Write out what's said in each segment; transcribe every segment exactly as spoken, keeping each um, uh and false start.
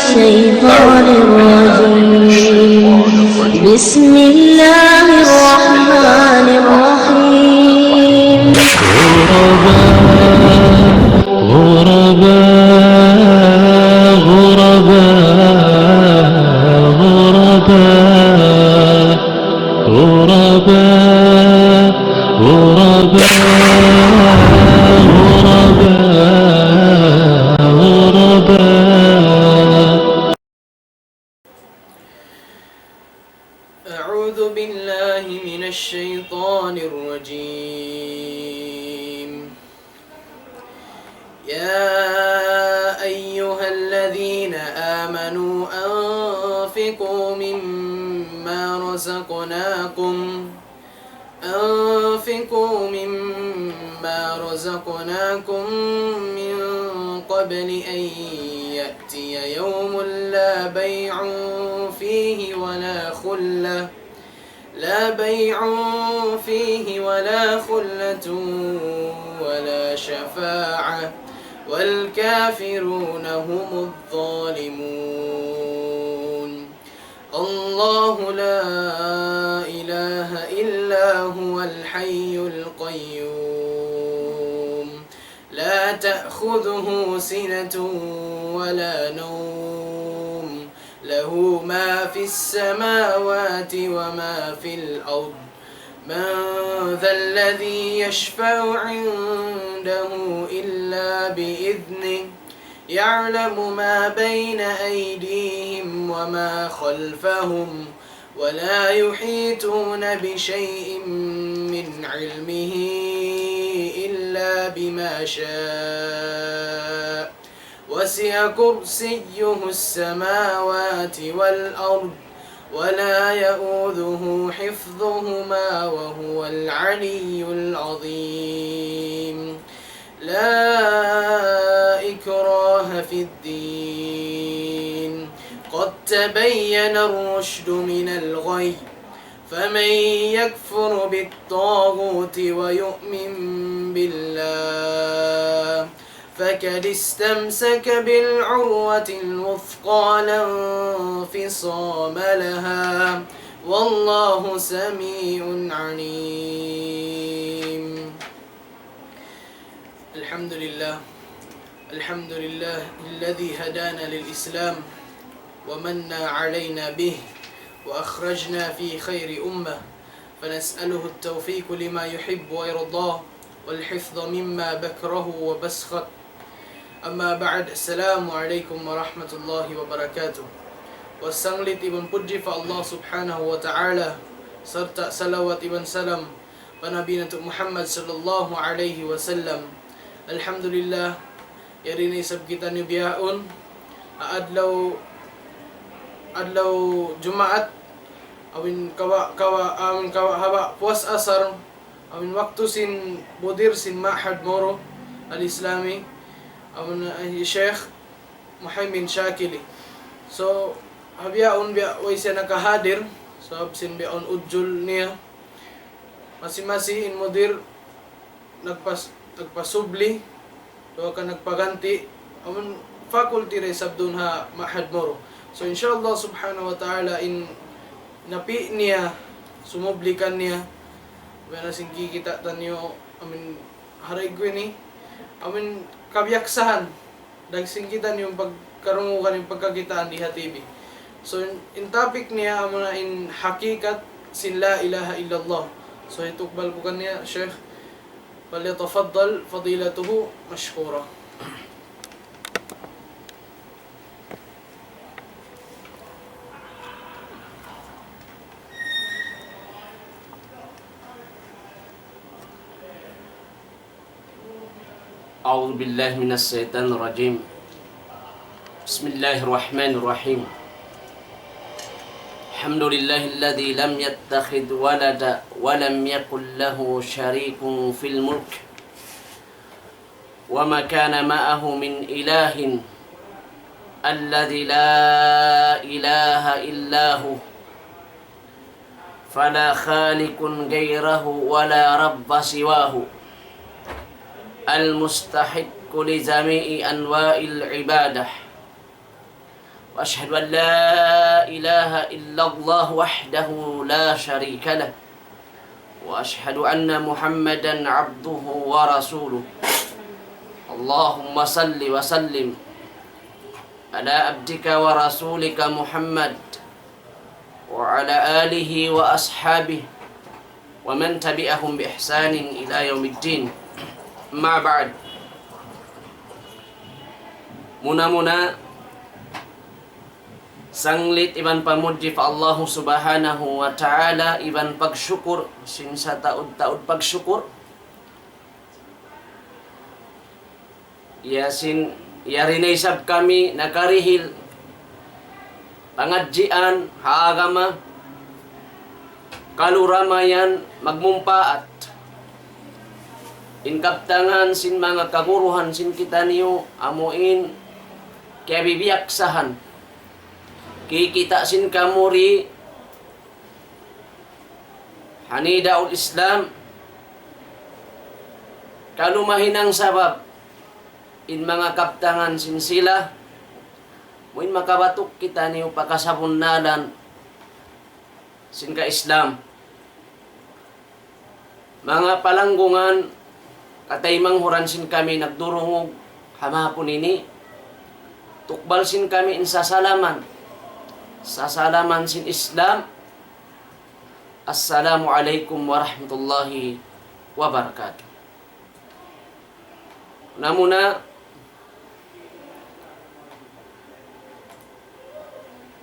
الشيطان الرجيم. بسم الله الرحمن الرحيم. غرباء، غرباء، غرباء، غرباء. غرباء، غرباء، غرباء، غرباء. أعوذ بالله من الشيطان الرجيم. يا أيها الذين آمنوا أنفقوا مما رزقناكم، أنفقوا مما رزقناكم من قبل أن يأتي يوم لا بيع فيه ولا خلة، لا بيع فيه ولا خلة ولا شفاعة، والكافرون هم الظالمون. الله لا إله إلا هو الحي القيوم، لا تأخذه سنة ولا نوم، له ما في السماوات وما في الأرض، من ذا الذي يشفع عنده إلا بإذنه، يعلم ما بين أيديهم وما خلفهم، ولا يحيطون بشيء من علمه إلا بما شاء، وسع كرسيه السماوات والأرض، ولا يؤوده حفظهما، وهو العلي العظيم. لا إكراه في الدين، قد تبين الرشد من الغي، فمن يكفر بالطاغوت ويؤمن بالله فقد استمسك بالعروة الوثقى لا انفصام لها، والله سميع عليم. الحمد لله. الحمد لله الذي هدانا للإسلام ومن علينا به وأخرجنا في خير أمة، فنسأله التوفيق لما يحب ويرضى والحفظ مما بكره وبسخط. أما بعد، السلام عليكم ورحمة الله وبركاته. Wasanglit iban pudji pa Allah Subhanahu wa Ta'ala, sarta' salawat iban salam pa Nabi natu' Muhammad sallallahu alayhi wasallam. Alhamdulillah, yari na isab kitaniyu bihaun, ha adlaw, adlaw Jumaat, amin kawa, kawa, amin kawa, haba' puas asar, amin waktu sin mudir sin Ma'had Moro Al-Islami, amin, eh, Sheikh Muhaymin Shakili. So, ha bihaun biya' way siya nakahadir, sabab sin bihaun udjul niya. Masi-masi in mudir nagpas-, nagpasubli, duwa ka nagpaganti, amun faculty da isab duun ha Ma'had Moro. So, insha Allah subhanahu wa ta'ala, in napi' niya sumubli kaniya, biya' na sin kikita' taniyu, amun haray ku ini, amun kabiyaksahan, dayn sin kitaniyu pagkarungugan in pagkakitaan di ha T V. So, in, in topic niya, amuna in hakikat sin la ilaha illallah. So, hitukbal ku kaniya, Sheikh, فليتفضل فضيلته مشكورا. أعوذ بالله من الشيطان الرجيم. بسم الله الرحمن الرحيم. الحمد لله الذي لم يتخذ ولدا ولم يكن له شريك في الملك وما كان معه من إله الذي لا إله إلا هو فلا خالق غيره ولا رب سواه المستحق لجميع أنواع العبادة. وأشهد أن لا إله إلا الله وحده لا شريك له، وأشهد أن محمدا عبده ورسوله. اللهم صل وسلم على عبدك ورسولك محمد وعلى آله وأصحابه ومن تبعهم بإحسان إلى يوم الدين. أما بعد. Muna-muna, sanglit iban pamudji pa Allahu Subhanahu wa Ta'ala, iban pagsukur, sin sataud-taud pagsukur. Ya sin, yari na isab kami nakarihil pangadjian ha agama, kalu ramayan magmumpaat. In kabtangan sin manga kaguruhan sin kitaniyu, amu in kiyabibiyaksahan. Kikita' sin kamu di ha Nidaul Islam, kalu mahinang sabab in manga kabtangan sin sila, amu in makabatuk kitaniyu pa kasabunnalan sin ka-Islam. Manga palanggungan, kataymanghuran sin kami nagdurungug ha mahapun ini, tukbal sin kami in sasalaman, sasalaman sin Islam. Assalamu alaykum warahmatullahi wabarakatuh. Muna-muna,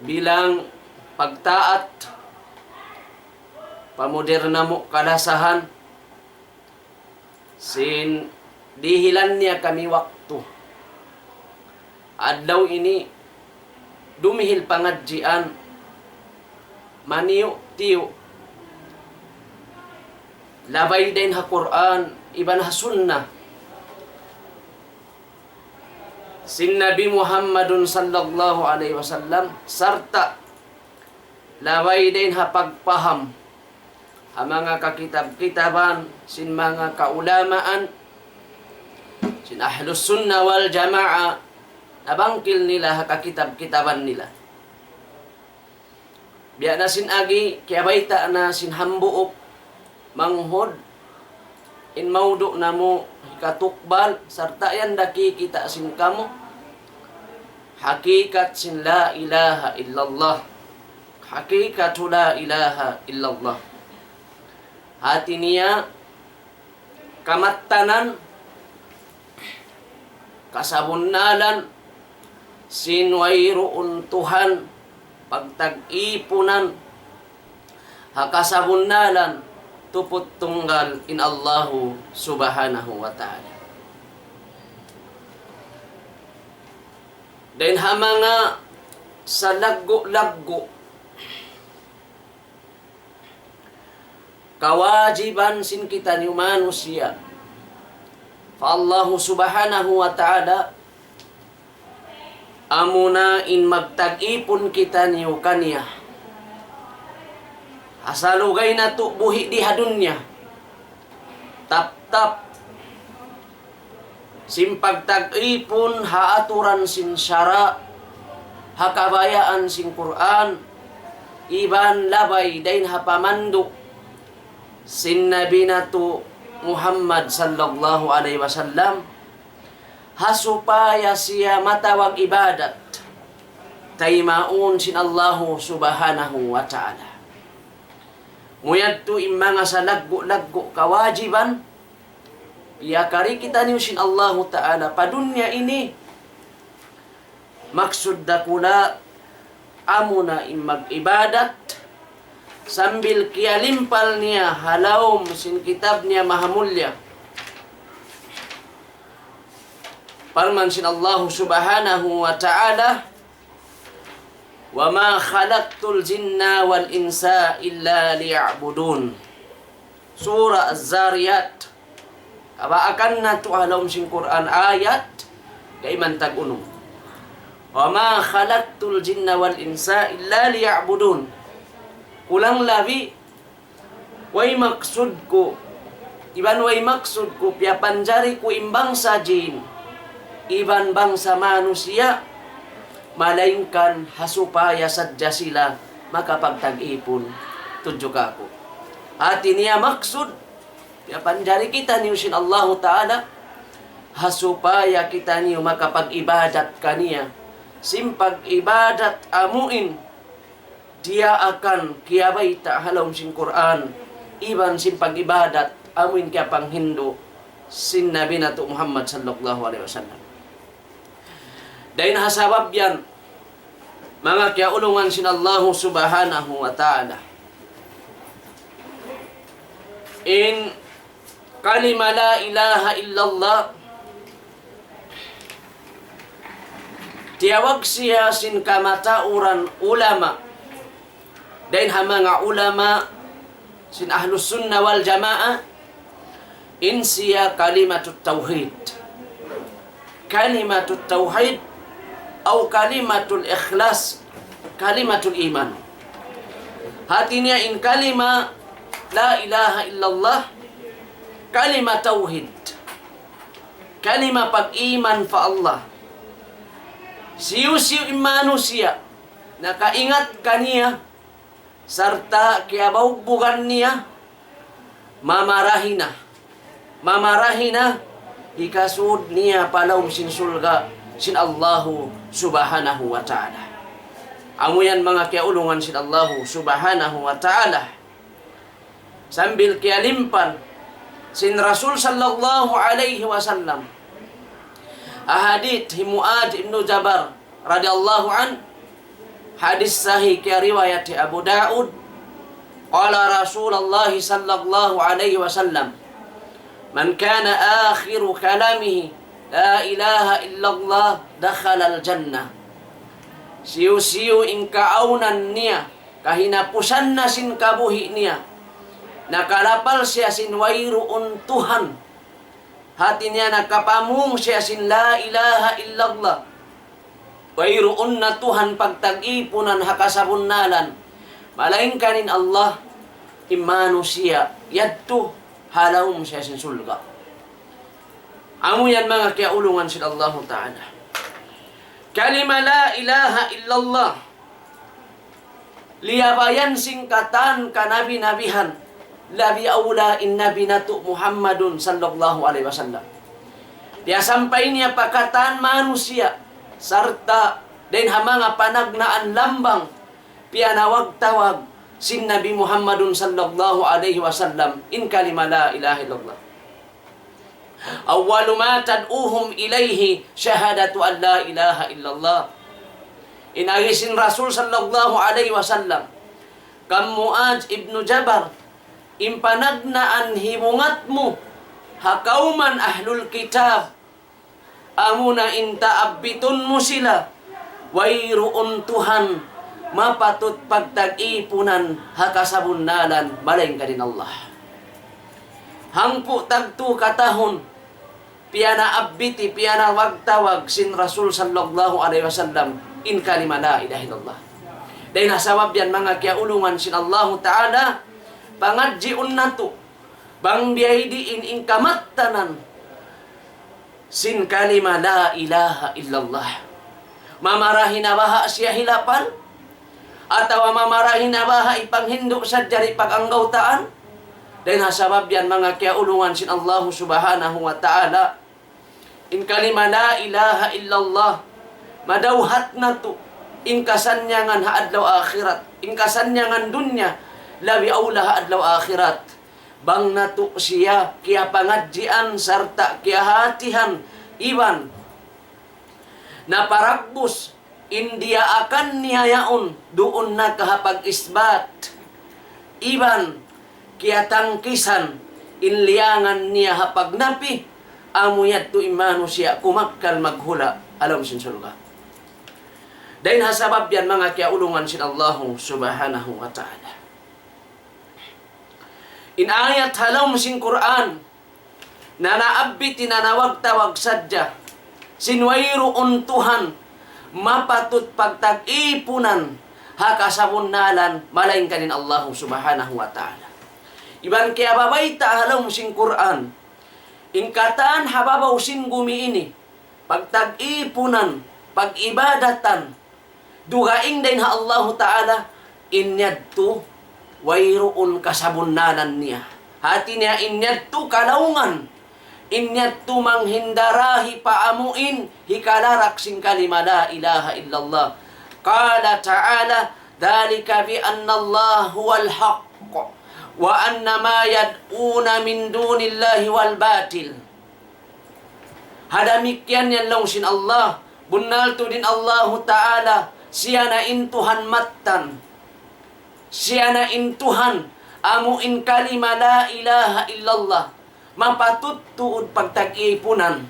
bilang pagtaat, pamudir namu' kalasahan, sin dihilan niya kami waktu. Adlaw ini, dumihil pangadjian, maniyu'-tiyu'. Labay dayn ha Qur'an, iban ha Sunnah sin Nabi Muhammadun sallallahu alayhi wasallam, sarta' labay dayn ha pagpaham ha manga kakitab-kitaban sin manga kaulamaan sin Ahlus Sunnah wal Jamaah, nabangkil nila ha kakitab-kitaban nila. Biya' na sin agi, kiyabayta' na sin hambuuk manghud in maudu' namu' hikatukbal, sarta' yan da kikita' sin kamu hakikat sin la ilaha illallah. Hakikatu la ilaha illallah. Hati niya, kamattanan, kasabunnalan, sin wayruun Tuhan pagtag-ipunan, ha kasabunnalan, tuput tunggal in Allahu Subhanahu wa Ta'ala. Dayn ha manga salaggu'-laggu' kawajiban sin kitaniyu manusiya' pa Allahu Subhanahu wa Ta'ala, amuna in magtag-ipun kitaniyu kaniya ha salugay natu' buhi' di ha dunya. Taptap sin pagtag-ipun ha aturan sin sara', ha kabayaan sin Qur'an, iban labay dayn ha pamandu' sin Nabi natu' Muhammad sallallahu alayhi wasallam, ha supaya siya matawag ibadat taymaun sin Allahu Subhanahu wa Ta'ala. Amu yadtu in manga salaggu'-laggu' kawajiban, piyakari kitaniyu sin Allahu Ta'ala pa dunya ini. Maksud dakula', amuna in mag-ibadat, sambil kiyalimpal niya ha lawm sin kitab niya mahamulya. Parman sin Allahu Subhanahu wa Ta'ala, وما خلقت الجن والإنس إلا ليعبدون. Surah Az-Zariyat. Kabaakan natu' ha lawm sin Qur'an ayat kaiman tag-unum. وما خلقت الجن والإنس إلا ليعبدون. Kulang labi, way maksud ku, iban way maksud ku, piyapanjari ku in bangsa jin iban bangsa manusiya', Malaingkan ha supaya sadja sila makapagtag-ipun tudju kāku'. Hati niya maksud, piyapanjari kitaniyu sin Allahu Ta'ala, ha supaya kitaniyu makapag-ibadat kaniya, sin pag-ibadat amuin diyaakan kiyabayta' ha lawm sin Qur'an, iban sin pag-ibadat amuin kiyapanghindu' sin Nabi natu' Muhammad sallallahu alayhi wasallam. Dayn ha sabab yan, manga kiyaulungan sin Allahu Subhanahu wa Ta'ala, in kalima la ilaha illallah, tiyawag siya sin kamatauran ulama. Dayn ha manga ulama sin Ahlus Sunnah wal Jamaah, in siya kalimatut tawhid. Kalimatut tawhid, aw kalimatul ikhlas, kalimatul iman. Hati niya in kalima la ilaha illallah, kalima tawhid. Kalima pag-iman pa Allah. Siyu-siyu in manusiya' nakaingat kaniya, sarta' kiyabaugbugan niya, mamarahi na. Mamarahi na, hikasud niya pa lawm sin surga' sin Allahu Subhanahu wa Ta'ala. Amu yan manga kiyaulungan sin Allahu Subhanahu wa Ta'ala. Sambil kiyalimpan sin Rasul sallallahu alayhi wasallam. Ha hadith hi Muadz ibnu Jabal radiyallahu anhu, hadith sahih kiyariwayat hi Abu Daud. قال رسول الله صلى الله عليه وسلم: من كان آخر كلامه لا إله إلا الله دخل الجنة. Siyu-siyu in kaawnan niya, kahinapusan na sin kabuhi' niya, nakalapal siya sin wayruun Tuhan. Hati niya nakapamung siya sin la ilaha illallah. Wayruun na Tuhan pagtag-ipunan ha kasabunnalan, malaingkan in Allah, in manusiya' yadtu ha lawm siya sin surga'. Amu yan manga kiyaulungan sin Allahu Ta'ala. Kalima la ilaha illallah. Liyabayan sin katan kanabi-nabihan, labi awla in Nabi natu' Muhammadun sallallahu alayhi wasallam. Piyasampay niya pa katan manusiya', sarta' dayn ha manga panagnaan lambang, piyanawag-tawag sin Nabi Muhammadun sallallahu alayhi wasallam in kalima la ilaha illallah. أول ما تدعوهم إليه شهادة أن لا إله إلا الله. In agi sin Rasul sallallahu alayhi wasallam kan Muadz ibnu Jabal, in panagnaan hibungat mu ha kawman ahlul kitab, amuna in taabbitun mu sila, wayruun Tuhan mapatut pagtag-ipunan ha kasabunnalan malaingkan in Allah. Hangpu' tagtu katahun, piyanaabbiti, piyanawag-tawag sin Rasul sallallahu alayhi wasallam in kalima la ilaha illallah. Dayn ha sabab yan manga kiyaulungan sin Allahu Ta'ala, pangadjiun natu', bang biyadiin in kamattanan sin kalima la ilaha illallah. Mamarahi na baha' siya hilapal? Atawa mamarahi na baha' ipanghindu' sadja di' pag-anggawtaan? Dayn ha sabab yan manga kiyaulungan sin Allahu Subhanahu wa Ta'ala, in kalima la ilaha illallah, madawhat natu' in kasannyangan ha adlaw akhirat, in kasannyangan dunya, labi awla ha adlaw akhirat. Bang natu' siya kiyapangadjian sarta' kiyahatihan, iban naparagbus in diyaakan niya yaun duun na ka ha pag-isbat, iban kiyatangkisan in liyangan niya ha pagnapi, amu yadtu in manusiya' kumakkal maghula' ha lawm sin surga'. Dayn ha sabab yan manga kiyaulungan sin Allahu Subhanahu wa Ta'ala. In ayat ha lawm sin Qur'an, nanaabbiti, nanawag-tawag sadja sin wayruun Tuhan mapatut pagtag-ipunan ha kasabunnalan malaingkan in Allahu Subhanahu wa Ta'ala. Iban kiyabayta' ha lawm sin Qur'an, in katan ha babaw sin gumi ini, pagtag-ipunan, pag-ibadatan, dugaing dayn ha Allahu Ta'ala, in yadtu wayruun kasabunnalan niya. Hati niya in yadtu kalaungan, in yadtu manghindarahi pa amuin hikalarak sin kalima la ilaha illallah. قال تعالى: ذلك بأن الله هو الحق وأن ما يدعون من دون الله هو الباطل. Ha damikkiyan yan laung sin Allah, bunnal tuud in Allahu Ta'ala, siya na in Tuhan mattan. Siya na in Tuhan, amu in kalima la ilaha illallah. Mapatut tuud pagtag-ipunan,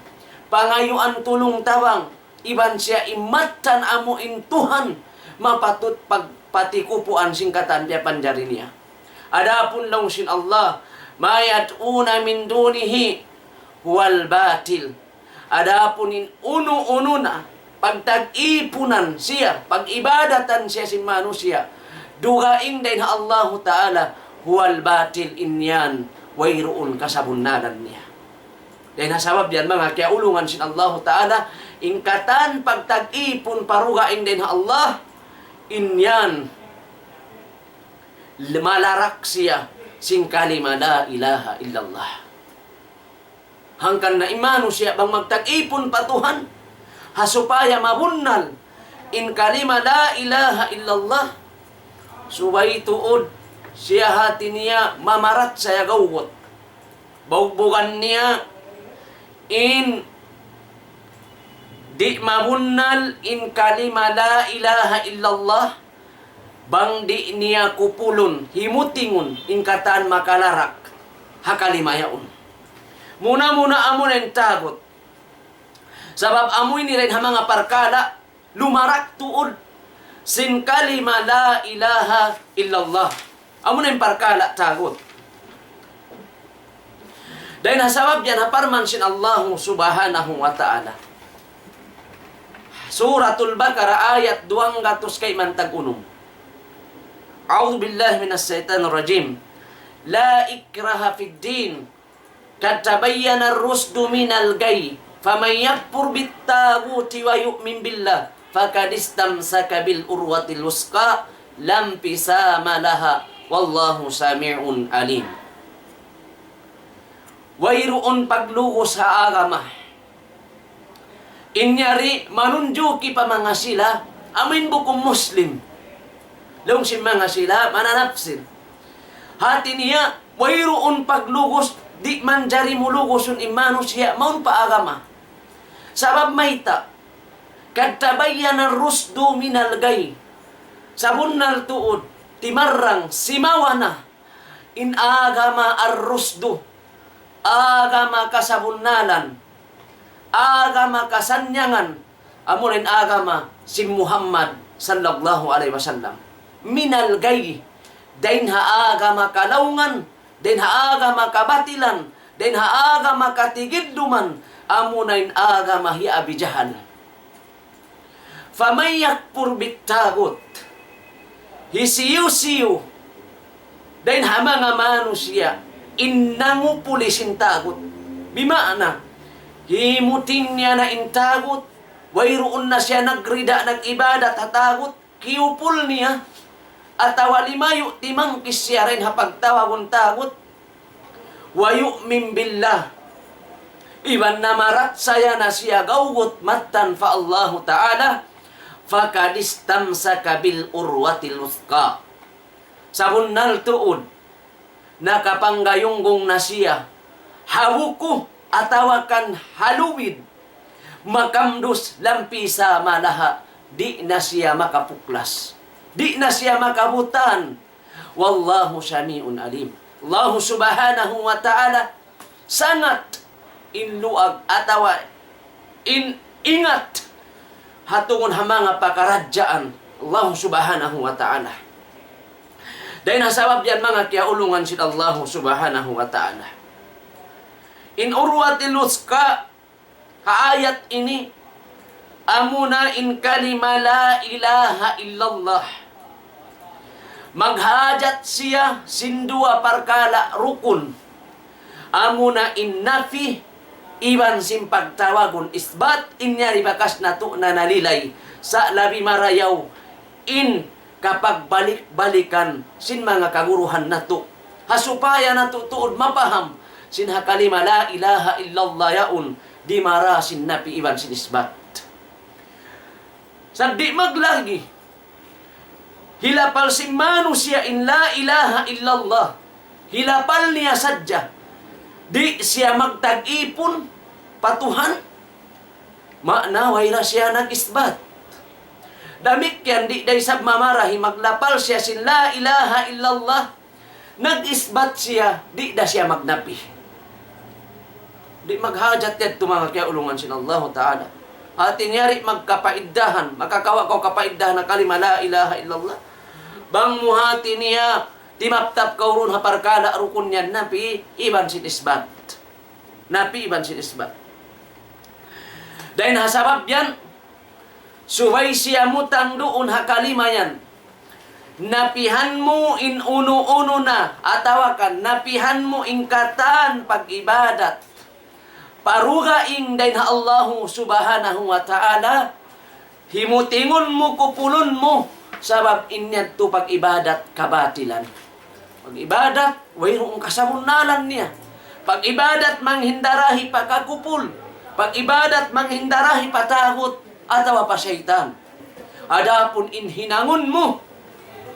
pangayuan tulung-tabang, iban siya in mattan amu in Tuhan, mapatut pagpatikupuan sin katan piyapanjari niya. Adapun laung sin Allah, ما يدعون من دونه هو الباطل. Adapun in unu-unu na pagtag-ipunan siya, pag-ibadatan siya sin manusiya', dugaing dayn ha Allahu Ta'ala, هو الباطل, in yan wayruun kasabunnalan niya. Dayn ha sabab yan, manga kiyaulungan sin Allahu Ta'ala, in katan pagtag-ipun pa dugaing dayn ha Allah, in yan malarak siya sin kalima la ilaha illallah. Hangkan na in manusiya' bang magtag-ipun pa Tuhan, ha supaya mabunnal in kalima la ilaha illallah, subay tuud siya hati niya mamarachaya gawgut. Bugbugan niya in di' mabunnal in kalima la ilaha illallah, bang di' niya kupulun, himutingun, in katan makalarak ha kalima yaun. Muna-muna amu na in tagut. Sabab amu ini dayn ha manga parkala' lumarak tuud sin kalima la ilaha illallah. Amu na in parkala' tagut. Dayn ha sabab yan ha parman sin Allahu Subhanahu wa Ta'ala. Suratul Baqarah ayat duwanggatus kayman tag-unum. أعوذ بالله من الشيطان الرجيم. لا إكراه في الدين قد تبين الرشد من الغي فمن يكفر بالطاغوت ويؤمن بالله فقد استمسك بالعروة الوثقى لا انفصام لها والله سميع عليم. Wayruun paglugus ha agama. In yari manunjuki pa manga sila, amu in bukun Muslim. Laung sin manga sila, mananapsir. Hati niya, wayruun paglugus, di' manjari mulugusun in manusiya', mawn pa agama. Sabab mayta', قد تبين الرشد من الغي. Sabunnal tuud, timarrang, simawa na, in agama ar-rusdu, agama kasabunnalan, agama kasannyangan, amu na in agama sin Muhammad sallallahu alayhi wasallam. من الغي, dayn ha agama kalaungan, dayn ha agama kabatilan, dayn ha agama katigidduman, amu na in agama hi Abi Jahal. فمن يكفر بالطاغوت. Hisiyu-siyu dayn ha manga manusiya' in nangupuli sin tagut. Bima'na, himuting niya na in tagut, wayruun na siya nagrida nag-ibadat ha tagut, kiyupul niya, atawa limayu' timangkis siya dayn ha pagtawagun tagut, ويؤمن بالله. Iban namarachaya na siya gawgut mattan pa Allahu Ta'ala, فقد استمسك بالعروة الوثقى. Sabunnal tuud, nakapanggayunggung na siya ha buku atawa kan ha lubid, makamdus لا انفصام لها, di' na siya makapuklas, di' na siya makabutan. والله سميع عليم. Allahu Subhanahu wa Ta'ala sangat in luag atawa in ingat ha tungud ha manga pakaradjaan Allahu Subhanahu wa Ta'ala. Dayn ha sabab yan manga kiyaulungan sin Allahu Subhanahu wa Ta'ala. In urwatil wuthqa ha ayat ini, amuna in kalima la ilaha illallah. Maghajat siya sin duwa parkala' rukun. Amuna in nafi iban sin pagtawagun isbat, in yari bakas natu' na nalilay. Sa' labi marayaw in kapagbalik-balikan sin manga kaguruhan natu'. Ha supaya natu' tuud mapaham sin ha kalima la ilaha illallah yaun dimara sin napi iban sin isbat. Sa' di' maglagi, hilapal sin manusiya' in la ilaha illallah. Hilapal niya sadja. Di' siya magtag-ipun pa Tuhan. Maana way ra siya nag-isbat. Damikkiyan di' da isab mamarahi maglapal siya sin la ilaha illallah. Nag-isbat siya, di' da siya magnapi. Di' maghajat yadtu manga kiyaulungan sin Allahu Ta'ala. Hati niya di' magkapaiddahan, makakawa' kaw kapaiddahan ha kalima la ilaha illallah. Bang mu hati niya, timaptap kaw duun ha parkala' rukun yan, napi iban sin isbat. Napi iban sin isbat. Dayn ha sabab yan, subay siya mutang duun ha kalima yan. Napihan mu in unu-unu na, atawa kan napihan mu in katan pag-ibadat. Parugaing dayn ha Allahu Subhanahu wa Ta'ala, himutingun mu, kupulun mu, sabab in yadtu pag-ibadat kabatilan. Pag-ibadat, wayruun kasabunnalan niya. Pag-ibadat manghindarahi pa kakupul. Pag-ibadat manghindarahi pa tagut atawa pa saytan. Adapun in hinangun mu,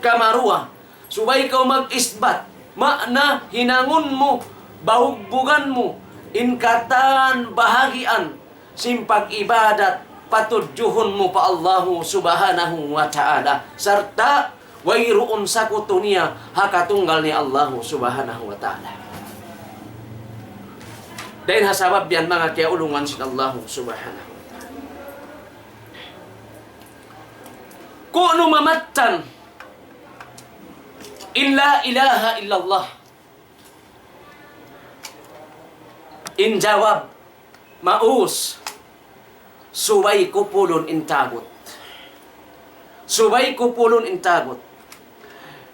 kamaruwa, subay kaw mag-isbat, maana hinangun mu, bahugbugan mu, in katan bahagian sin pag-ibadat, patudjuhun mu pa Allahu Subhanahu wa Ta'ala. Sarta' wayruun sakutu niya ha katunggal niya Allahu Subhanahu wa Ta'ala. Dayn ha sabab yan manga kiyaulungan sin Allahu Subhanahu wa Ta'ala. Ku'nu mamattan in la ilaha illallah? In jawab, maus, subay kupulun in tagut. Subay kupulun in tagut.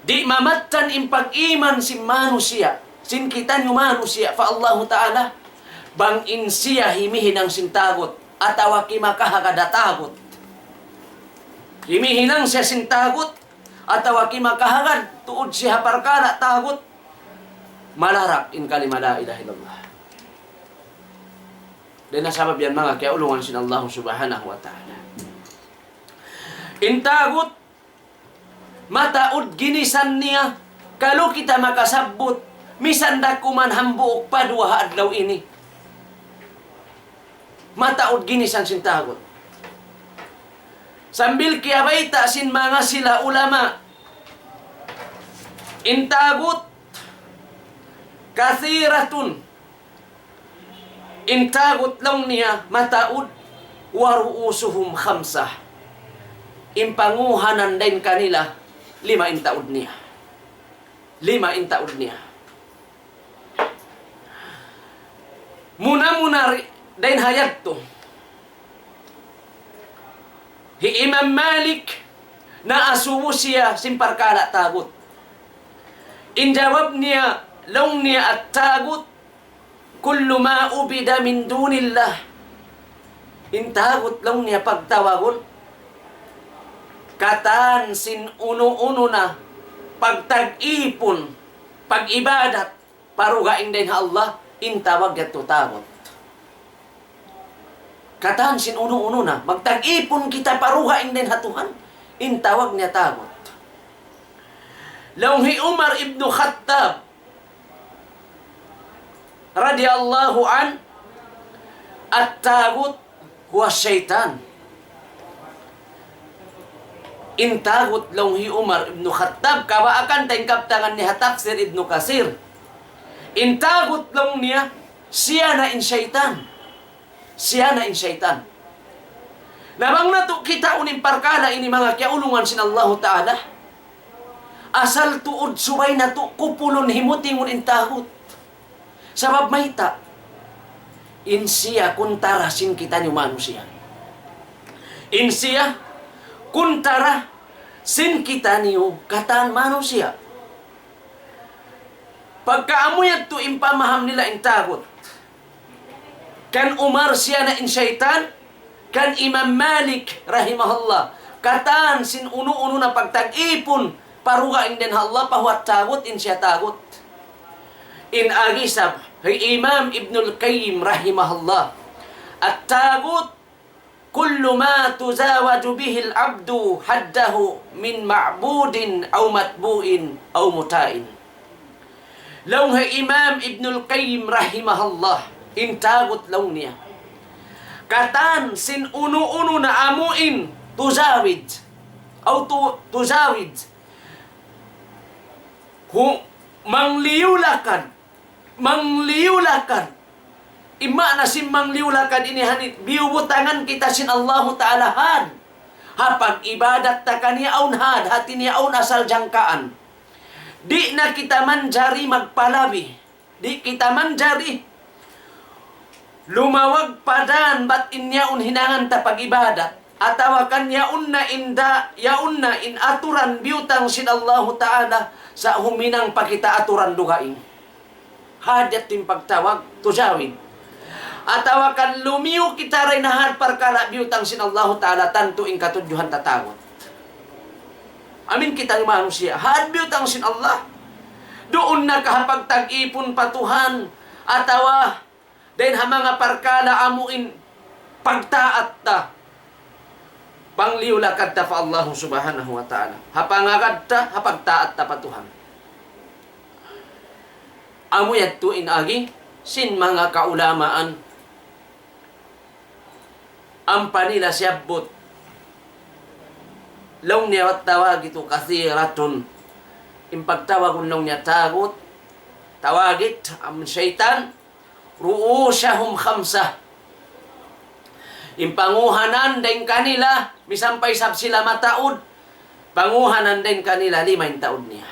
Di' mamattan in pag-iman sin manusiya', sin kitaniyu manusiya' pa Allahu Ta'ala, bang in siya himihinang sin tagut, atawa kimakahagad ha tagut. Himihinang siya sin tagut, atawa kimakahagad, tuud siya ha parkala' tagut, malarak in kalima la ilaha illallah. Dayn ha sabab yan manga kiyaulungan sin Allahu Subhanahu wa Ta'ala. In tagut, mataud ginisan niya, kalu kita makasabbut, misan da kuman hambuuk pa duwa ha adlaw ini. Mataud ginisan sin tagut. Sambil kiyabayta' sin manga sila ulama, in tagut, kathiratun. In tagut laung niya mataud, wa ru'usuhum khamsah. In panguhanan dayn kanila, lima in taud niya. Lima in taud niya. Muna-muna ri-, dayn ha yadtu. Hi Imam Malik, naasubu siya sin parkala' tagut. In jawab niya, laung niya, at-tagut, kullu ma ubida min dunillah. In tagut laung niya pagtawagun, katan sin unu-unu na pagtag-ipun, pag-ibadat, pa dugaing dayn ha Allah, in tawag yadtu tagut. Katan sin unu-unu na, magtag-ipun kita pa dugaing dayn ha Tuhan, in tawag niya tagut. Laung hi Umar ibn Khattab, radiyallahu anhu, at-tagut huwa shaytan. In tagut laung hi Umar ibn Khattab, kabaakan ta in kabtangan niya ha tafsir Ibn Kathir. In tagut laung niya, siya na in saytan. Siya na in saytan. Na bang natu' kitaun in parkala' ini manga kiyaulungan sin Allahu Ta'ala, asal tuud subay natu' kupulun himutingun in tagut. Sabab mayta', in siya kuntara sin kitaniyu manusiya'. In siya kuntara sin kitaniyu katan manusiya'. Pagka amu yadtu in pamaham nila in tagut. Kan Umar siya na in saytan, kan Imam Malik rahimahullah, katan sin unu-unu na pagtag-ipun, pa dugaing dayn ha Allah, pa huwat tagut in siya tagut. In agi isab hi Imam Ibnul Qayyim rahimahullah, الطاغوت كل ما يتزاوج به العبد حده من معبود أو متبوع أو مطاع. Laung hi Imam Ibnul Qayyim rahimahullah, in tagut laung niya, katan sin unu-unu na amuin تزاوج, أو ت-, تزاوج, hu-, mangliyulakad, mangliyulakad. In maana sin mangliyulakad ini, hanit biyubutangan kita sin Allahu Ta'ala had ha pag-ibadat ta kaniya awn had, hati niya awn asal jangkaan. Di' na kita manjari magpalabi. Di' kita manjari lumawag pa dan bat in yaun hinangan ta pag-ibadat. Atawa kan yaun na in da-, yaun na in aturan biyutang sin Allahu Ta'ala, sa' huminang pa kita aturan dugaing. Had yadtu in pagtawag تزاوج. Atawa kan lumiyu kita dayn ha had parkala' biyutang sin Allahu Ta'ala, tantu in katudjuhan ta tagut. Amin kita manusiya'. Had biyutang sin Allah. Duun na ka ha pagtag-ipun pa Tuhan, atawa dayn ha manga parkala' amuin pagtaat ta, pangliyulakad ta pa Allahu Subhanahu wa Ta'ala. Ha pangagad ta, ha pagtaat ta pa Tuhan. Amu yadtu in agi sin manga kaulamaan, ampa nila siyabbut. Laung niya, والطواغيت كثيرة. In pagtawagun laung niya tagut, tawagit, amun saytan, رؤوسهم خمسة. In panguhanan dayn kanila, misan pa isab sila mataud, panguhanan dayn kanila lima in taud niya.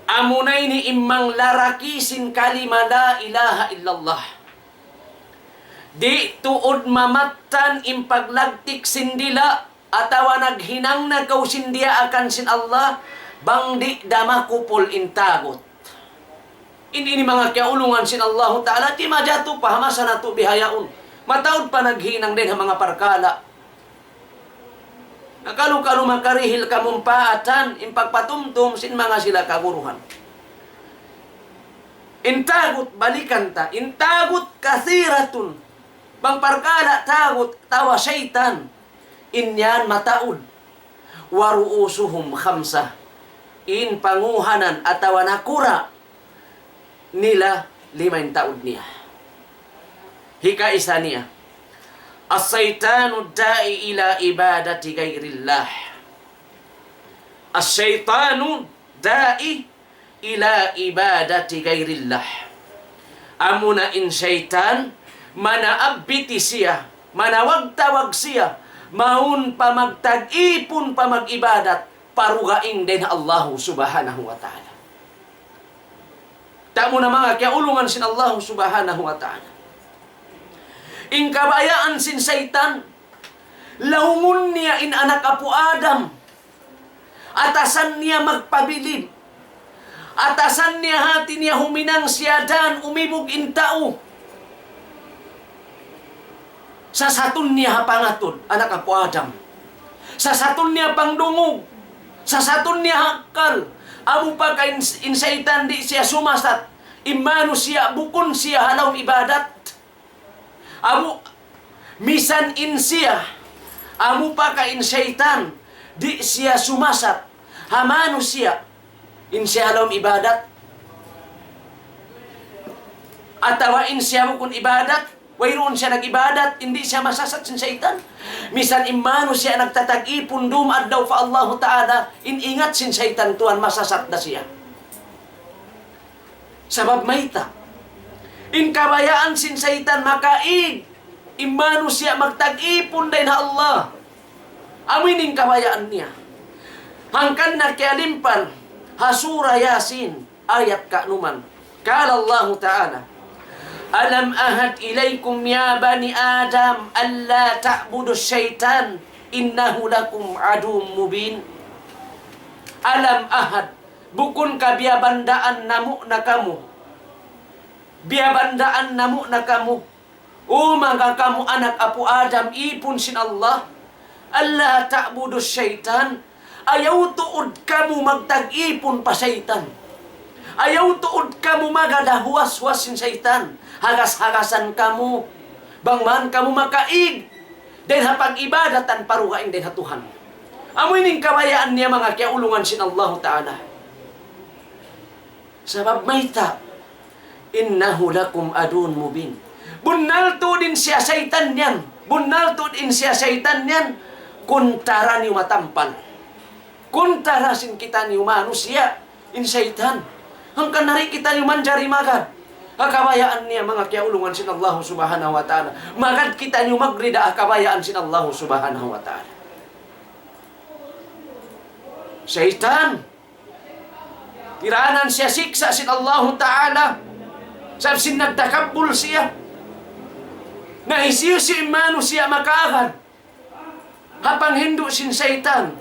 Amuna ini in manglaraki sin kalima لا إله إلا الله. Di' tuud mamattan in paglagtik sin dila', atawa naghinang na kaw sin diyaakan sin Allah, bang di' da makupul in tagut. In ini manga kiyaulungan sin Allahu Ta'ala, di' majatu pa ha masa natu' bihaun. Mataud pa naghinang dayn ha manga parkala'. Na kalu-kalu makarihil kamumpaatan, in pagpatumtum sin manga sila kaguruhan. In tagut, balikan ta. In tagut كثيرة. Bang parkala' tagut, atawa saytan, in yan mataud. ورؤوسهم خمسة. In panguhanan atawa nakura' nila lima in taud niya. Hikaisa niya, الشيطان الداعي إلى عبادة غير الله. الشيطان الداعي إلى عبادة غير الله. Amuna in saytan, manaabbiti siya, manawag-tawag siya, mawn pa magtag-ipun pa mag-ibadat, pa dugaing dayn ha Allahu Subhanahu wa Ta'ala. Tamu na manga kiyaulungan sin Allahu Subhanahu wa Ta'ala. In kabayaan sin saytan, laungun niya in anak apu' Adam. Atasan niya magpabilin. Atasan niya hati niya huminang siya dan umibug in tau. Sasatun niya ha pangatud, anak apu' Adam. Sasatun niya pangdungug. Sasatun niya ha akkal. Amu pa ka in, in saytan di' siya sumasat. In manusiya' bukun siya ha lawm ibadat. Amu, misan in siya, amu pa ka in saytan, di' siya sumasat ha manusiya', in siya ha lawm ibadat. Atawa in siya bukun ibadat, wayruun siya nag-ibadat, di' siya masasat sin saytan. Misan in manusiya' nagtatag-ipun dum adlaw pa Allahu Ta'ala, in ingat sin saytan tuwan masasat da siya. Sabab mayta'? In kabayaan sin saytan makaig in manusiya' magtag-ipun dayn ha Allah. Amu ini in kabayaan niya. Hangkan na kiyalimpal ha Surah Yasin, ayat kanuman. قال الله تعالى: ألم أعهد إليكم يا بني آدم ألا تعبدوا الشيطان إنه لكم عدو مبين. ألم أعهد, bukun ka biyabandaan namu' na kamu? Biyabandaan namu' na kamu? O manga kamu anak apu' Adam, ipun sin Allah, ألا تعبدوا الشيطان. Ayaw tuud kamu magtag-ipun pa saytan. Ayaw tuud kamu magad ha huwas-huwas sin saytan. Hagas-hagasan kamu. Bang man kamu makaig dayn ha pag-ibadatan pa dugaing dayn ha Tuhan. Amu ini in kabayaan niya manga kiyaulungan sin Allahu Ta'ala. Sabab mayta', إنه لكم عدو مبين. Bunnal tuud in siya saytan yan. Bunnal tuud in siya saytan yan. Kuntara niyu matampal. Kuntara sin kitaniyu manusiya', in saytan. Hangkan di' kitaniyu manjari magad ha kabayaan niya manga kiyaulungan sin Allahu Subhanahu wa Ta'ala. Magad kitaniyu magrida ha kabayaan sin Allahu Subhanahu wa Ta'ala. Saytan, tiranan siya siksa' sin Allahu Ta'ala. Sabab sin nagtakabbul siya. Na hisiyu-siyu in manusiya' makaagad ha panghindu' sin saytan,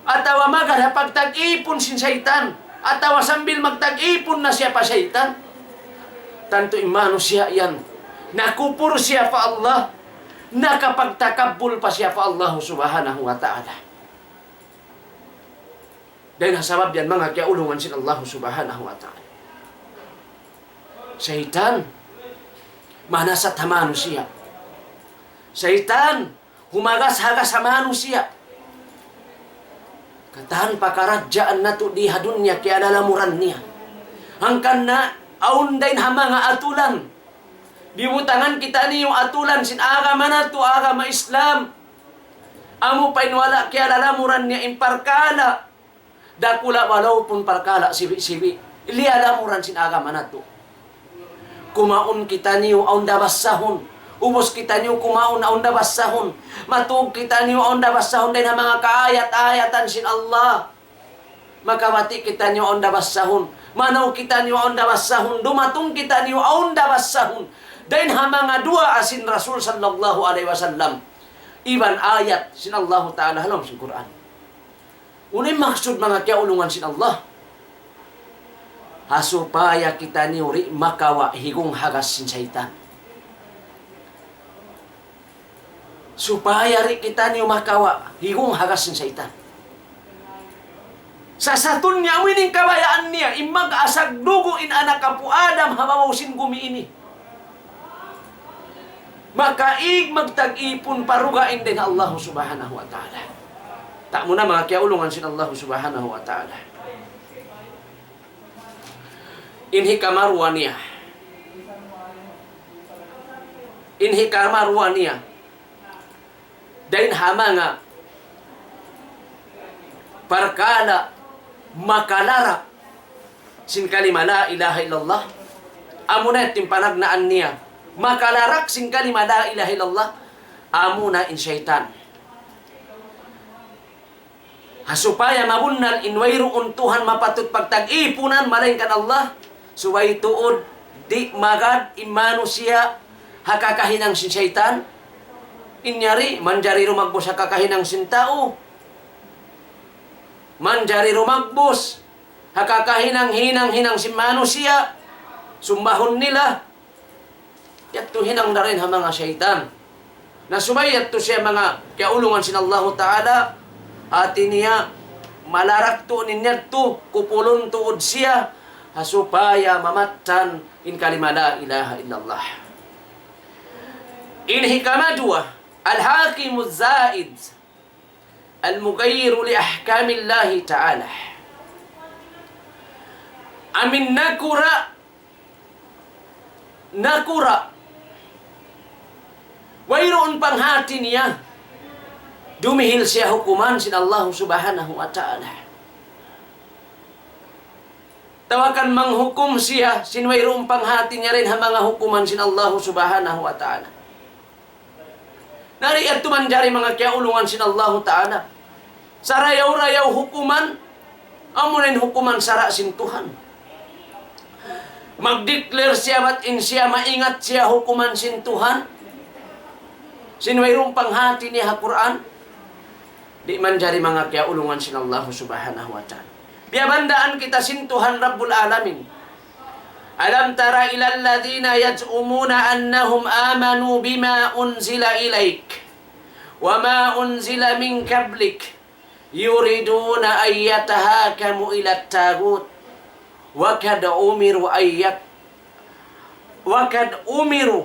atawa magad ha pagtag-ipun sin saytan, atawa sambil magtag-ipun na siya pa saytan. Tantu in manusiya' yan, nakupur siya pa Allah, nakapagtakabbul pa siya pa Allah Subhanahu wa Ta'ala. Dayn ha sabab yan, manga kiyaulungan sin Allah Subhanahu wa Ta'ala. Saytan, manasat ha manusiya'. Saytan, humagas-hagas ha manusiya'. Katan pakaradjaan natu' di ha dunya kiyalalamuran niya. Hangkan na awn dayn ha manga atulan. Bibutangan kitaniyu atulan sin agama natu', agama Islam. Amu pa in wala' kiyalalamuran niya in parkala' dakula' walaupun parkala' siwi'-siwi'. Liyalamuran sin agama natu'. Kumaun kitaniyu awn da basahun. Ubus kitaniyu kumaun awn da basahun. Matug kitaniyu awn da basahun dayn ha manga kaayat-ayatan sin Allah. Makabati' kitaniyu awn da basahun. Manaw kitaniyu awn da basahun. Dumatung kitaniyu awn da basahun. Dayn ha manga duwaa sin Rasul sallallahu alayhi wasallam. Iban ayat sin Allahu Ta'ala ha lawm sin Qur'an. Unu in maksud manga kiyaulungan sin Allah? Ha supaya kitaniyu di' makawa' higung hagas sin saytan. Supaya di' kitaniyu makawa' higung hagas sin saytan. Sasatun niya, amu ini in kabayaan niya, in mag-asag dugu' in anak apu' Adam ha babaw sin gumi ini. Makaig magtag-ipun pa dugaing dayn ha Allah Subhanahu wa Ta'ala. Tamu na manga kiyaulungan sin Allah Subhanahu wa Ta'ala. In hikaruwa niya. In hikaruwa niya. Dayn ha manga parkala' makalarak sin kalima la ilaha illallah. Amuna in panagnaan niya. Makalarak sin kalima la ilaha illallah. Amuna in saytan. Ha supaya mabunnal in wayruun Tuhan mapatut pagtag-ipunan malaingkan Allah, subay tuud di' magad in manusiya' ha kakahinang sin saytan. In yari, manjari rumagbus ha kakahinang sin tau. Manjari rumagbus ha kakahinang-hinang-hinang sin manusiya'. Sumbahun nila. Yadtu hinang da dayn ha manga saytan. Na subay yadtu siya manga kiyaulungan sin Allahu Ta'ala, hati niya, malarak tuud in yadtu, kupulun tuud siya, ha supaya mamattan in kalima la ilaha illallah. In hikaruwa, الحاكم الزائد المغير لأحكام الله تعالى. Amu in nakura', nakura'. Wayruun panghati niya. Dumihil siya hukuman sin Allah Subhanahu wa Ta'ala. Atawa kan manghukum siya, sin wayruun panghati niya dayn ha manga hukuman sin Allah Subhanahu wa Ta'ala. Na di' yadtu manjari manga kiyaulungan sin Allahu Ta'ala. Sarayaw-rayaw hukuman, amu na in hukuman sara' sin Tuhan. Mag-declare siya bat in siya maingat siya hukuman sin Tuhan. Sin wayruun panghati niya ha Qur'an. Di' manjari manga kiyaulungan sin Allahu Subhanahu wa Ta'ala. Biyabandaan kita sin Tuhan Rabbul Alamin. ألم تر إلى الذين يزعمون أنهم آمنوا بما أنزل إليك وما أنزل من قبلك يريدون أن يتحاكموا إلى الطاغوت وقد أمروا أن يك-، وقد أمروا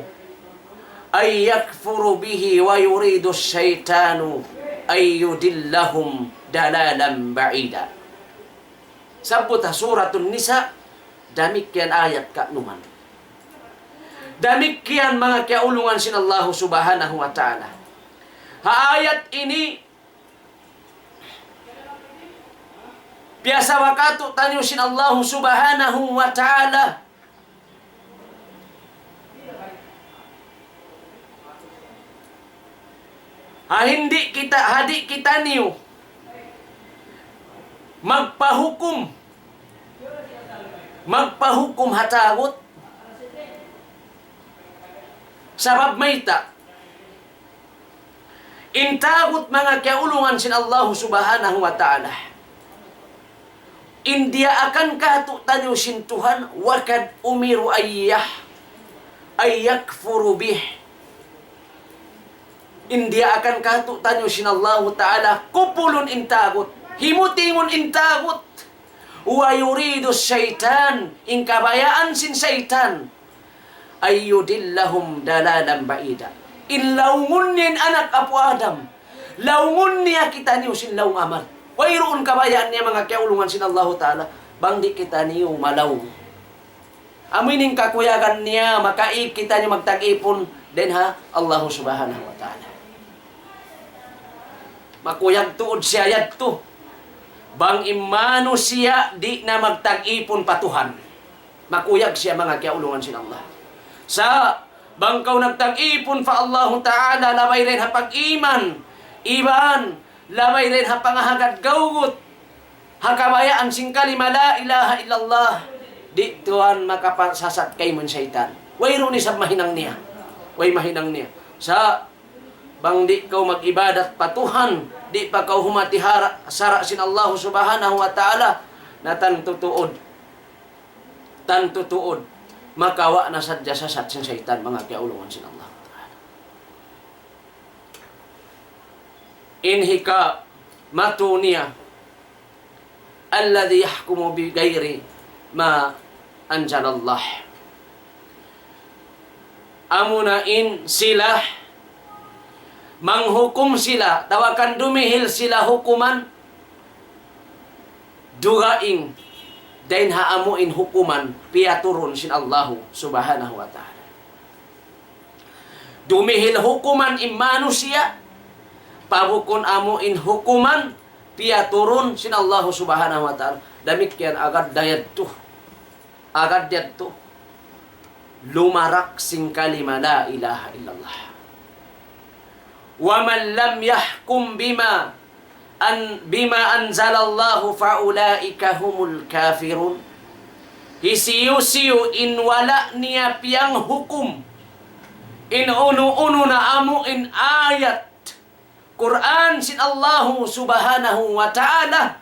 أن يكفروا به ويريد الشيطان أن يضلهم ضلالا بعيدا. Sabbut ha Suratun Nisa, damikkiyan ayat kanuman. Damikkiyan manga kiyaulungan sin Allahu Subhanahu wa Ta'ala. Ha ayat ini, piyasawakatu taniyu sin Allahu Subhanahu wa Ta'ala. Ha di' kita, ha di' kitaniyu magpahukum, magpahukum ha tagut. Sabab mayta'? In tagut manga kiyaulungan sin Allahu Subhanahu wa Ta'ala. In diyaakan kātu'niyu sin Tuhan, وقد أمروا أن ي-، أن يكفروا به. In diyaakan kātu'niyu sin Allahu Ta'ala, kupulun in tagut, himutingun in tagut. ويريد الشيطان, in kabayaan sin saytan, أن يضلهم ضلالا بعيدا. In laungun niya in anak apu' Adam, laungun niya kitaniyu sin laung amal. Wayruun kabayaan niya manga kiyaulungan sin Allahu Ta'ala, bang di' kitaniyu malaung. Amu ini in kakuyagan niya, makaig kitaniyu magtag-ipun dayn ha Allahu Subhanahu wa Ta'ala. Makuyag tuud siya yadtu. Bang in manusiya' di' na magtag-ipun pa Tuhan, makuyag siya manga kiyaulungan sin Allah. Sa' bang kaw nagtag-ipun pa Allahu Ta'ala, labay dayn ha pag-iman, iban labay dayn ha pangahagad gawgut, ha kabayaan sin kalima la ilaha illallah, di' tuud makapasasat kaymu in saytan. Wayruun isab mahinang niya. Way mahinang niya. Sa' bang di' kaw mag-ibadat pa Tuhan, di' pa kaw humati ha sara' sin Allahu Subhanahu wa Ta'ala, na tantu tuud, tantu tuud, makawa' na sadja sasat sin saytan, manga kiyaulungan sin Allah Ta'ala. In hikamatu niya, الذي يحكم بغير ما أنزل الله. Amuna in sila, manghukum sila, atawa kan dumihil sila hukuman, dugaing dayn ha amu in hukuman piyaturun sin Allahu Subhanahu wa Ta'ala. Dumihil hukuman in manusiya', pa bukun amu in hukuman piyaturun sin Allahu Subhanahu wa Ta'ala. Damikkiyan agad da yadtu. Agad yadtu. Lumarak sin kalima la ilaha illallah. ومن لم يحكم بما أن-، بما أنزل الله فأولئك هم الكافرون. Hisiyu-siyu in wala' niya piyanghukum in unu-unu na amu in ayat Qur'an sin Allahu Subhanahu wa Ta'ala,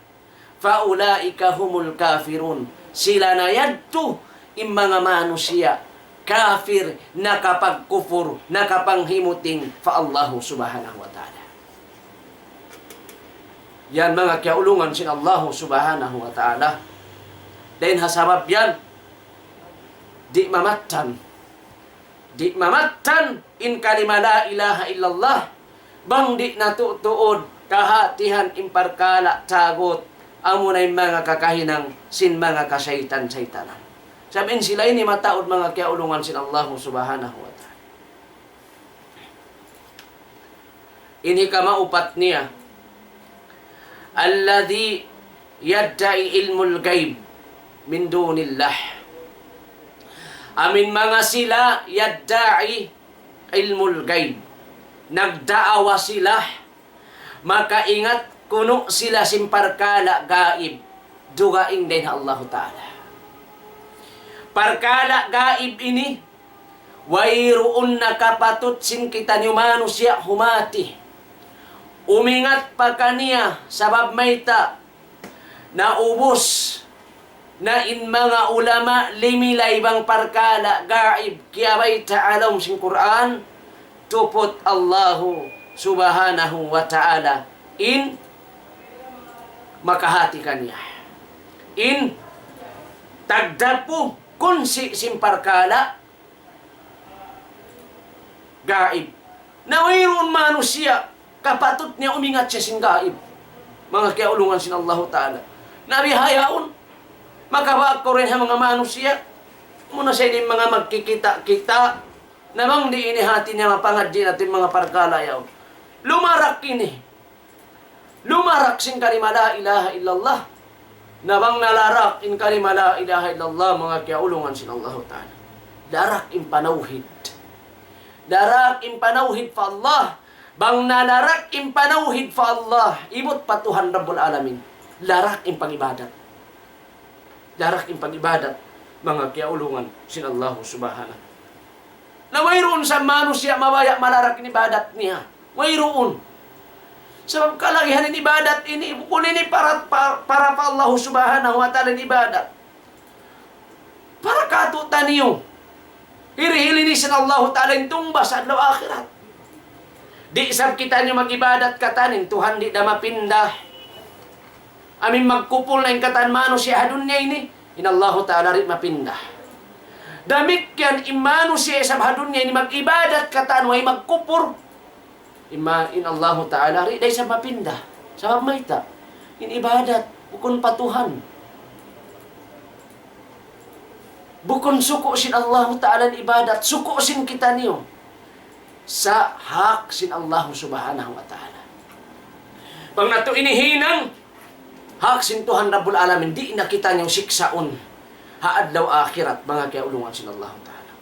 فأولئك هم الكافرون. Sila na yadtu in manga manusiya' kafir, nakapagkupur, nakapanghimuting pa Allahu Subhanahu wa Ta'ala. Yan manga kiyaulungan sin Allahu Subhanahu wa Ta'ala. Dayn ha sabab yan, di' mamattan. Di' mamattan in kalima la ilaha illallah. Bang di' natu' tuud kahatihan in parkala' tagut, amuna in manga kakahinang sin manga kasaytan-saytanan. Sabab in sila ini mataud manga kiyaulungan sin Allahu Subhanahu wa Ta'ala. Ini kamaupat niya. الذي يدعي علم الغيب من دون الله. Amu in manga sila يدعي علم الغيب. Nagdaawa sila, makaingat kunu' sila sin parkala' gaib, dugaing dayn ha Allahu Ta'ala. Parkala' gaib ini, wayruun na kapatut sin kitaniyu manusiya' humati, umingat pa kaniya, sabab mayta', naubus na in manga ulama limilay bang parkala' gaib, kiyabayta' ha lawm sin Qur'an, tuput Allahu Subhanahu wa Ta'ala in makahati kaniya. In tagdapu kunsi' sin parkala' gaib. Na wayruun manusiya' kapatut niya umingat siya sin gaib. Manga kiyaulungan sin Allahu Ta'ala. Na bihaun, makawa' kaw dayn ha manga manusiya'. Muna sa ini manga magkikita'-kita'. Na bang di' ini hati niya mapangadji' natu' in manga parkala' yaun. Lumarak ini. Lumarak sin kalima la ilaha illallah. Na bang nalarak in kalima la ilaha illallah, manga kiyaulungan sin Allahu Ta'ala. Darak in panawhid. Darak in panawhid pa Allah. Bang nalarak in panawhid pa Allah, ibut pa Tuhan Rabbul Alamin. Larak in pag-ibadat. Darak in pag-ibadat, manga kiyaulungan sin Allahu Subhanahu. Na wayruun sa manusiya' mabaya' malarak in ibadat niya. Wayruun. Sabab kalagihan in ibadat ini, bukun ini para, pa-, para pa Allahu Subhanahu wa Ta'ala in ibadat. Para kātu'niyu. Hirihil ini sin Allahu Ta'ala in tungbas adlaw akhirat. Di' isab kitaniyu mag-ibadat katan in Tuhan di' da mapinda. Amin magkupur na in katan manusiya' ha dunya ini, in Allahu Ta'ala di' mapinda. Damikkiyan in manusiya' isab ha dunya ini mag-ibadat katan way magkupur. Ima in Allahu Ta'ala di' da isab mapinda. Sabab mayta', in ibadat, bukun pa Tuhan. Bukun suku' sin Allahu Ta'ala in ibadat, suku' sin kitaniyu. Sa' hak sin Allahu Subhanahu wa Ta'ala. Bang natu' ini hinang, hak sin Tuhan Rabbul Alamin, di' na kitaniyu siksaun. Ha adlaw akhirat, manga kiyaulungan sin Allahu Ta'ala.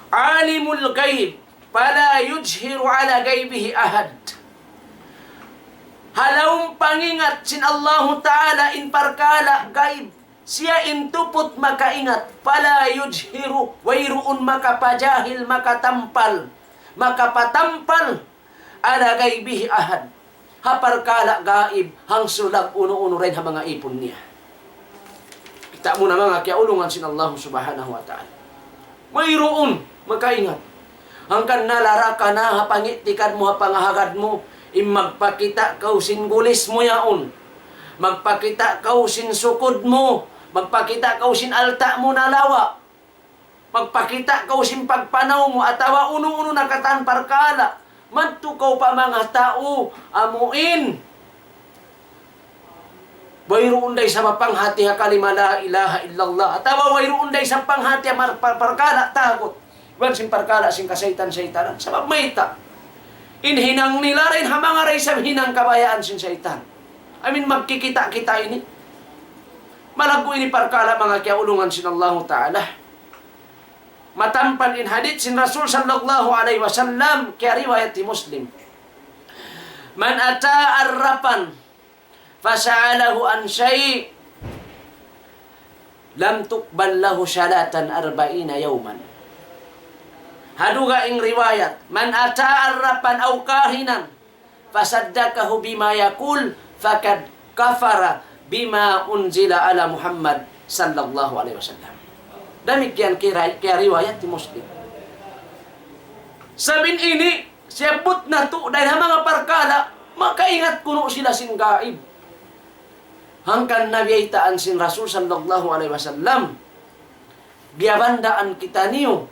عالم الغيب فلا يظهر على غيبه أحد. Ha lawm pangingat sin Allahu Ta'ala in parkala' gaib. Siya in tuput makaingat. فلا يظهر, wayruun makapajahil, makatampal, makapatampal على غيبه أحد. Ha parkala' gaib, hangsulag unu-unu dayn ha manga ipun niya. Kita' mu na manga kiyaulungan sin Allahu Subhanahu wa Ta'ala. Wayruun makaingat. Hangkan nalaraka na ha pangitikad mu, ha pangahagad mu, in magpakita' kaw sin gulis mu yaun. Magpakita' kaw sin sukud mu. Magpakita' kaw sin alta' mu nalawa'. Magpakita' kaw sin pagpanaw mu atawa unu-unu na katan parkala'. Madtu kaw pa manga tau amuin wayruun da isab panghati ha kalima la ilaha illallah. Atawa wayruun da isab panghati ha mar-, par-, parkala' tagut. Iban sin parkala' sin kasaytan-saytanan. Sabab mayta', in hinang nila dayn ha manga da isab hinang kabayaan sin saytan. Amin magkikita'-kita' ini. Malaggu' ini parkala' manga kiyaulungan sin Allahu Ta'ala. Matampal in hadith sin Rasul sallallahu alayhi wasallam, kiyariwayat hi Muslim. من أتى عرافا فسأله عن شيء لم تقبل له صلاة أربعين يوما. Ha dugaing riwayat, من أتى عرافا أو كاهنا فصدقه بما يقول فقد كفر بما أنزل على محمد صلى الله عليه وسلم. Damikkiyan kira-, kiyariwayat hi Muslim. Sabab ini, siyabbut natu' dayn ha manga parkala', makaingat kunu' sila sin gaib. Hangkan na biyaytaan sin Rasul sallallahu alayhi wasallam, biyabandaan kitaniyu,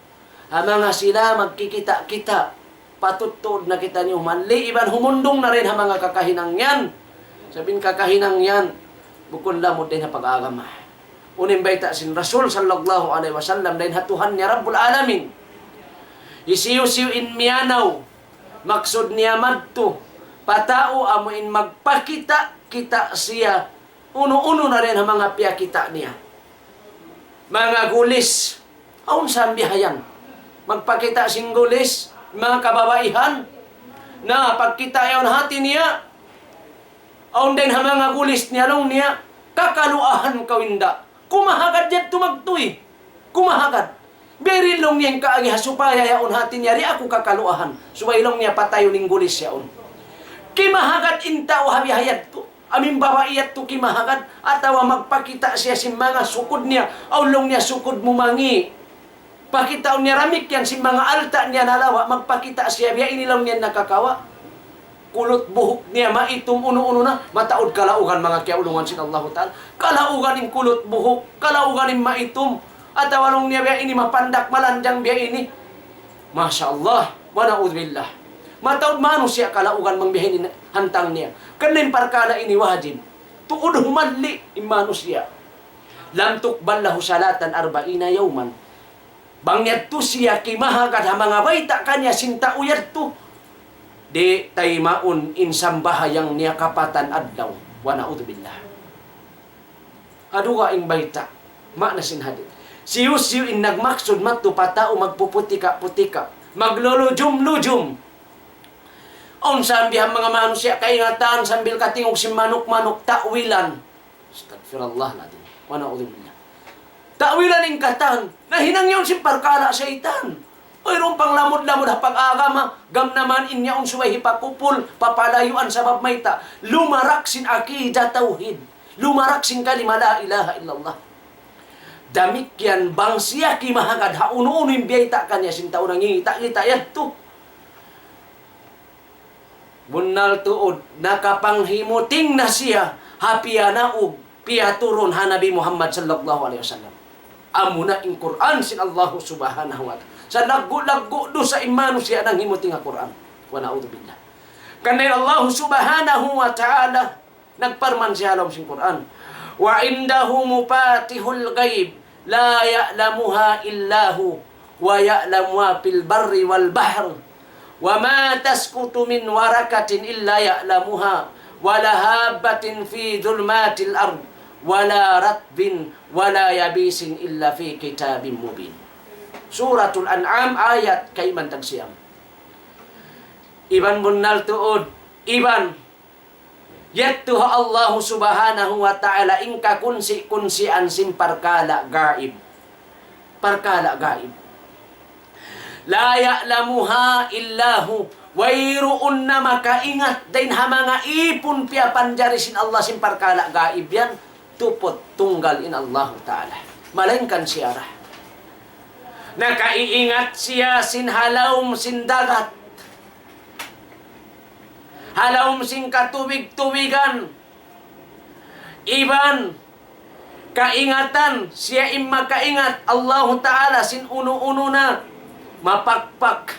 ha manga sila magkikita'-kita', patut tuud na kitaniyu malli' iban humundung na dayn ha manga kakahinang yan. Sabab in kakahinang yan, bukun lamud dayn ha pag-agama. Unu in bayta' sin Rasul sallallahu alayhi wasallam dayn ha Tuhan niya Rabbul Alamin. Hisiyu-siyu in miyanaw, maksud niya madtu pa tau amu in magpakita'-kita' siya, unu-unu na dayn ha manga piyakita' niya. Manga gulis, awn sa bihayan. Magpakita' sin gulis, manga kababaihan, na pagkita' yaun hati niya, awn dayn ha manga gulis niya laung niya, kakaluahan kaw inda'. Kumahagad yadtu magtuy. Kumahagad. Biya' diin laung niya in kaagi ha supaya yaun hati niya di' aku kakaluahan. Subay laung niya patayun in gulis yaun. Kimahagad in tau ha biha yadtu. Amu in babai yadtu kimahagad. Atawa magpakita' siya sin manga sukud niya. Awn laung niya sukud mu mangi'. Pakitaun niya damikkiyan sin manga alta' niya nalawa', magpakita' siya biya' ini laung niya nakakawa'. Kulut buhuk niya maitum unu-unu na, mataud kalaugan manga kiyaulungan sin Allahu Ta'ala. Kalaugan in kulut buhuk, kalaugan in maitum. Atawa laung niya biya' ini mapandak malanjang biya' ini. Masha Allah, wa na'udzubillah. Mataud manusiya' kalaugan bang biya' ini hantang niya. Karna' in parkala' ini wajib. Tuud humalli' in manusiya'. لم تقبل له صلاة أربعين يوما. Bang yadtu siya kimahagad ha manga bayta' kaniya sin tau yadtu, di' taymaun in sambahayang niya kapatan adlaw. Wa na'udzubillah. Aduga in bayta'. Maana sin hadith. Siyu-siyu in nagmaksud madtu pa tau magpuputika-putika, maglulujum-lujum. Awn sambil ha manga manusiya' kaingatan sambil katingug sin manuk-manuk, ta'wilan. Astagfirullahaladzim. Wa na'udzubillah. Ta'wilan in katan. Nahinang yaun sin parkala' saytan. Wayruun panglamud-lamud ha pag-agama, gam naman in yaun subay hipakupul, papalayuan sabab mayta'. Lumarak sin akida tawhid. Lumarak sin kalima la ilaha illallah. Damikkiyan bang siya kimahagad ha unu-unu in biyayta' kaniya sin tau nangingita'-ngita' yadtu. Bunnal tuud, nakapanghimuting na siya ha piyanaug, piyaturun ha Nabi Muhammad sallallahu alayhi wasallam. Amuna in Qur'an sin Allahu subhanahu wa ta'ala. Sa' laggu'-laggu' dusa in manusiya' nanghimuting ha Qur'an. Wa na'udzubillah. Karna' in Allahu subhanahu wa ta'ala, nagparman siya ha lawm sin Qur'an, وعنده مفاتح الغيب لا يعلمها إلا هو ويعلم ما في البر والبحر وما تسقط من ورقة إلا يعلمها ولا حبة في ظلمات الأرض ولا رطب ولا يابس إلا في كتاب مبين. Suratul An'am, ayat kayman tagsiyam. Iban bunnal tuud, iban yadtu ha Allahu subhanahu wa ta'ala in kakunsi-kunsian sin parkala' gaib. Parkala' gaib. لا يعلمها إلا هو. Wayruun na makaingat dayn ha manga īpun piyapanjari sin Allah sin parkala' gaib yan, tuput tunggal in Allahu ta'ala. Malaingkan siya ra. Nakaiingat siya sin ha lawm sin dagat, ha lawm sin katubig-tubigan. Iban kaingatan, siya in makaingat, Allahu ta'ala, sin unu-unu na mapakpak.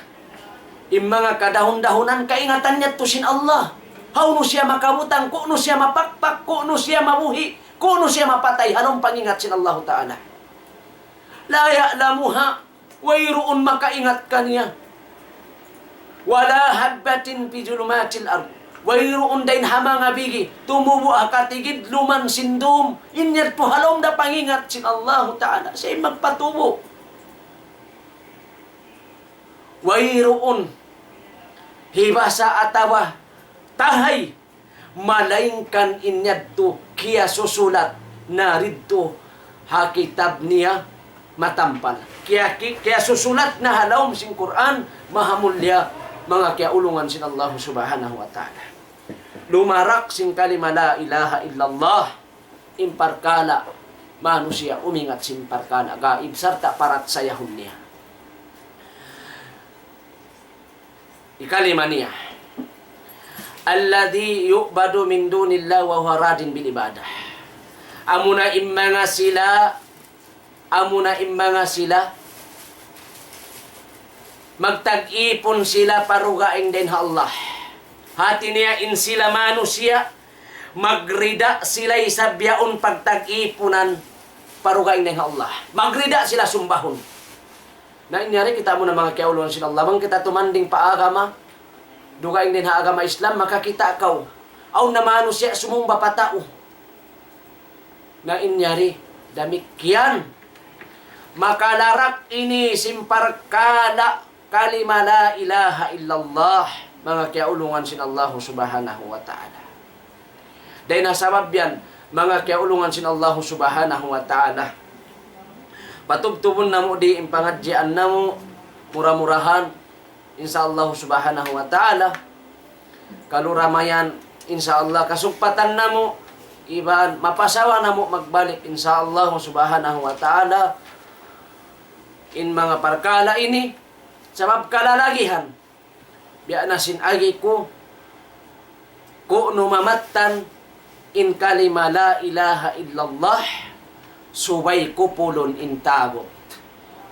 In manga kadahun-dahunan kaingatan niya yadtu sin Allah. Hawnu siya makabutang, ku'nu siya mapakpak, ku'nu siya mabuhi', ku'nu siya mapatay, ha lawm pangingat sin Allahu ta'ala. لا يعلمها. Wayruun makaingat kaniya. ولا حبة في ظلمات الأرض. Wayruun dayn ha manga bigi tumubu' ha katigidluman sin dum. In yadtu ha lawm da pangingat sin Allahu ta'ala. Siya in magpatubu'. Wayruun hibasa atawa tahay, malaingkan in yadtu kiyasusulat na didtu ha kitab niya matampal. Kiya-, ki-, kiyasusulat na ha lawm sin Qur'an, mahamulliya manga kiyaulungan sin Allahu subhanahu wa ta'ala. Lumarak sin kalima la ilaha illallah in parkala' manusiya' umingat sin parkala' gaib sarta' parachayahun niya. Ikalima niya, الذي يعبد من دون الله وهو راض بالعبادة. Amuna in manga sila, amuna in manga sila, magtag-ipun sila pa dugaing dayn ha Allah. Hati niya in sila manusiya', magrida sila isab yaun pagtag-ipunan pa dugaing dayn ha Allah. Magrida sila sumbahun. Na in yari kita' mu na manga kiyaulungan sin Allah, bang kita tumanding pa agama, dugaing dayn ha agama Islam, makakita' kaw. Awn na manusiya' sumumba pa tau. Na in yari, damikkiyan. Makalarak ini sin parkala' kalima la ilaha illallah, manga kiyaulungan sin Allahu subhanahu wa ta'ala. Dayn ha sabab yan, manga kiyaulungan sin Allahu subhanahu wa ta'ala, patubtubun namu' di in pangadjian namu', mura-murahan, insya Allahu subhanahu wa ta'ala, kalu ramayan, insya Allah, kasugpatan namu', iban mapasawa namu' magbalik, insya Allahu subhanahu wa ta'ala, in manga parkala' ini, sabab kalalagihan. Biya' na sin agi ku, ku'nu mamattan in kalima la ilaha illallah, subay kupulun in tagut.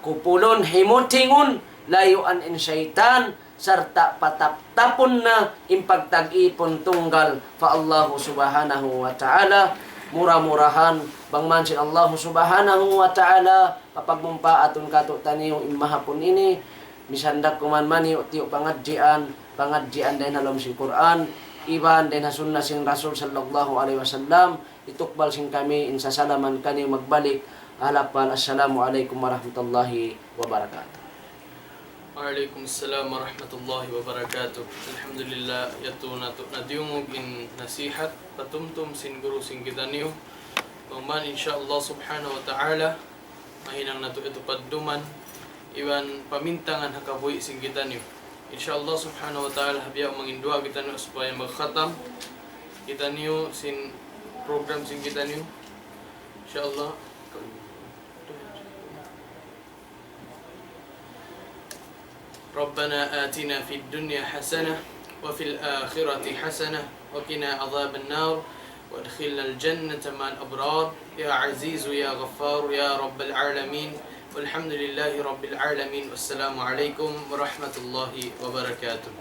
Kupulun, himutingun, layuan in saytan, sarta' pataptapun na in pagtag-ipun tunggal pa Allahu Subhanahu wa Ta'ala. Mura-murahan, bang man sin Allahu Subhanahu wa Ta'ala, papagmumpaatun katu'taniyu in mahapun ini, misan da kuman maniyu'-tiyu' pangadjian, pangadjian dayn ha lawm sin Qur'an, iban dayn ha sunna sin Rasul sallallahu alayhi wasallam, itukbal sin kami in sasalaman kaniyu magbalik. Alapal, assalamu alaykum warahmatullahi wabarakatuh. وعليكم السلام ورحمة الله وبركاته. Alhamdulillah, yadtu natu' nadiyungug in nasihat, patumtum sin guru sin kitaniyu. Bang man, insya Allah subhanahu wa ta'ala, mahinang natu' yadtu padduman, iban pamintangan ha kabuhi' sin kitaniyu. Insya Allah subhanahu wa ta'ala, ha bihaun mangin duwaa kitaniyu supaya magkhatam kitaniyu sin program sin kitaniyu. Insya Allah. ربنا آتنا في الدنيا حسنة وفي الآخرة حسنة وقنا عذاب النار وأدخلنا الجنة مع الأبرار يا عزيز يا غفار يا رب العالمين. والحمد لله رب العالمين. والسلام عليكم ورحمة الله وبركاته.